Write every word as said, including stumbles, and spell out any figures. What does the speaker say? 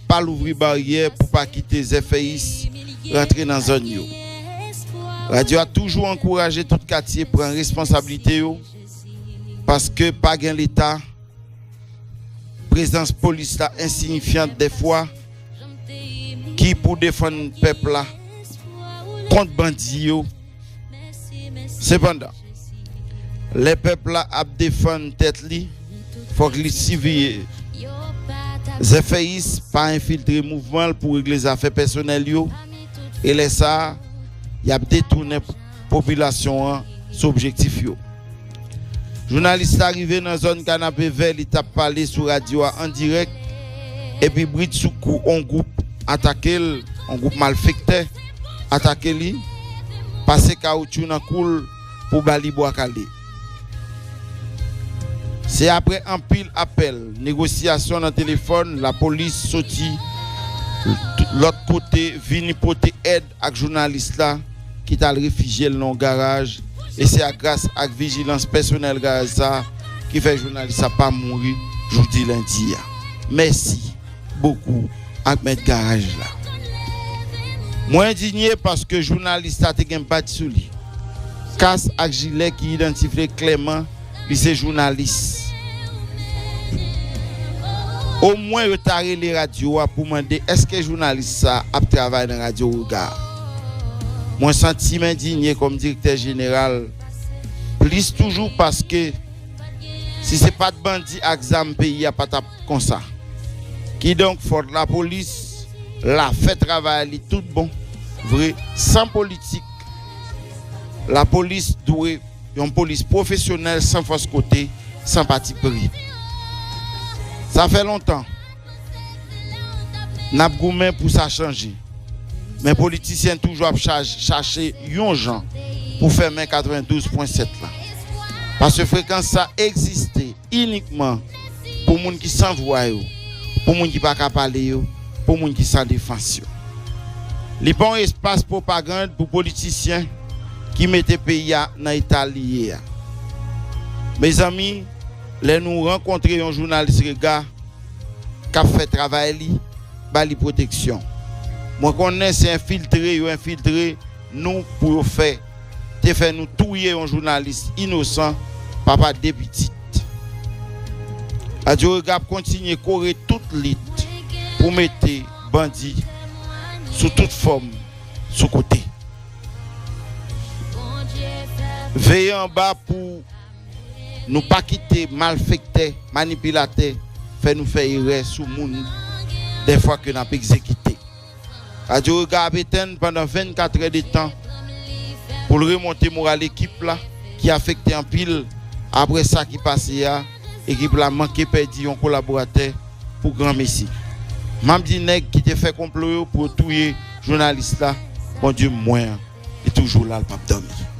pa louvri baryè pou pa kite zèfèyis rantre nan zòn yo. Radyo a toujou ankouraje tout katye pran responsablite yo, paske pa gen Leta, prezans polis la ensiyifyan dèfwa, ki pou defann pèp la kont bandi yo. Sepandan, lè pèp la ap defann tèt li, fòk li siveye zèfèyis pa enfiltre mouvman l pou regle zafè pèsonèl yo, e lè sa a, y ap detounen popilasyon an sou objektif yo. Jounalis la rive nan zòn Kanapevè, li t ap pale sou radyo a an dirèk, epi britsoukou, on gwoup atake l, on gwoup malfektè atake li, pase kawotchou nan kou l pou ba li bwa kale. Se apre anpil apèl, negosyasyon nan telefòn, lapolis soti lòt kote vini pote èd ak jounalis la ki t al refijye l nan yon garaj, e se a gras ak vijilans pèsonèl garaj sa a ki fè jounalis sa pa mouri jodi lendi a. Mèsi bokou ak mèt garaj la. Mwen endinye paske jounalis la te gen badj sou li, kas ak jilè ki idantifye klèman li se jounalis. Omwen yo ta rele radyo a pou mande èske jounalis sa ap travay nan Radyo Rega. Mwen santi m endinye kòm direktè jeneral, plis toujou paske si se pa t bandi ak zam, peyi a pa t ap konsa. Kidonk, fòk lapolis la fè travay li tout bon vre, san politik. Lapolis dwe yon polis pwofesyonèl, san fòs kote, san patipri. Sa fè lontan n ap goumen pou sa chanje. Men politisyen toujou ap chaj- chache yon jan pou fèmen katrevendouz pwen sèt la. Paske frekans sa egziste inikman pou moun ki san vwa yo, pou moun ki pa ka pale yo, pou moun ki san defans yo. Li pa yon espas pwopagann pou politisyen ki mete peyi a nan eta li ye a. Mezanmi, lè nou rankontre yon jounalis Rega k ap fè travay li, ba li pwoteksyon. Mwen konnen se enfiltre yo enfiltre nou pou yo fè, te fè nou touye yon jounalis inosan, papa de pitit. Radyo Rega ap kontinye kore tout lit pou mete bandi sou tout fòm sou kote. Veye anba pou nou pa kite malfektè, manipilatè fè nou fè erè sou moun dèfwa ke n ap egzekite. Radyo Rega ap etenn pandan vennkat è de tan pou l remonte moral ekip la ki afekte anpil apre sa ki pase a. Ekip la manke pèdi yon kolaboratè pou granmesi. M ap di nèg ki te fè konplo yo pou yo touye jounalis la, Bondye m mwen an, li toujou la, l p ap dòmi.